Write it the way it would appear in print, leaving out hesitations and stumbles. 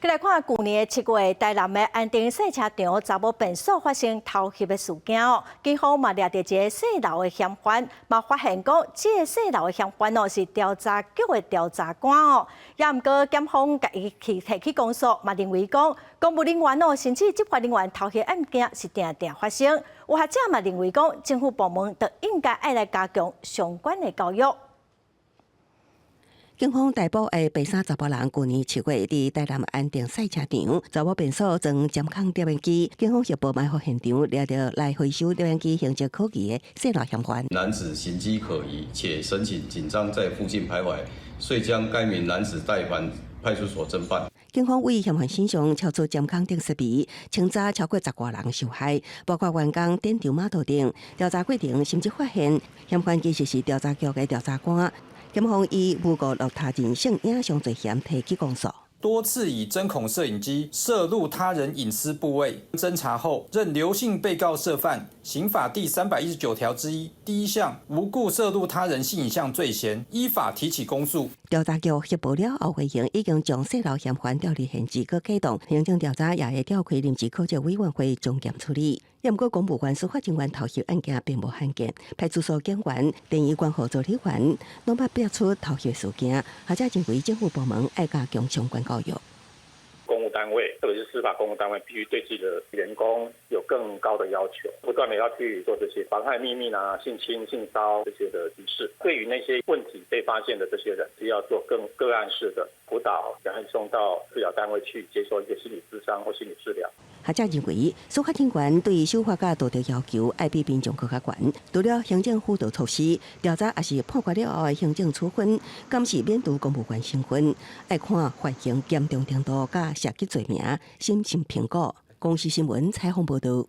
來看舊年的7月，台南的安定賽車場查某便所發生偷翕的事件哦，警方嘛掠著一个姓劉的嫌犯，嘛發現講這个姓劉的嫌犯哦是調查局的調查官哦，也毋過檢方共伊去提起公訴，嘛認為講公務人員哦，甚至執法人員偷翕案件是定定發生。有學者嘛認為講，政府部門就應該愛來加強相關的教育。警方逮捕的白衫查埔人，舊年七月佇台南安定賽車場，查某便所裝針孔攝影機，警方協報埋伏現場，掠著來回收攝影機形跡可疑的姓劉嫌犯。男子形跡可疑，且神情緊張，在附近徘徊，遂將該名男子帶返派出所偵辦。警方為嫌犯身上抄出針孔等設備，清查超過十外人受害，包括員工、典當碼頭等。調查過程甚至發現嫌犯其實是調查局的調查官。檢方以誣告他人性影像罪嫌提起公訴。多次以針孔攝影機攝錄他人隱私部位，偵查後認劉姓被告涉犯刑法第319條之一第一項無故攝錄他人性影像罪嫌，依法提起公訴。調查局協報了後，回應已經將姓劉嫌犯調離現職，閣啟動行政調查，也會調開臨時考績委員會終檢處理。毋過公務員、司法人員偷翕案件並無罕見，派出所警員、電醫管護助理員攏捌爆出偷翕事件，學者認為政府部門愛加強相關教育。公務單位，特別是司法公務單位，必須對自己的員工有更高的要求，不斷的要去做這些妨害秘密啊、性侵、性騷這些的提示。對於那些問題被發現的這些人，是要做更個案式的輔導，然後送到治療單位去接受一個心理諮商或心理治療。學者認為，司法人員對守法佮道德要求愛比民眾閣較懸。除了行政輔導措施，調查抑是判決了後的行政處分，敢是免除公務員身份，愛看犯行嚴重程度佮涉及罪名，審慎評估。公視新聞採訪報導。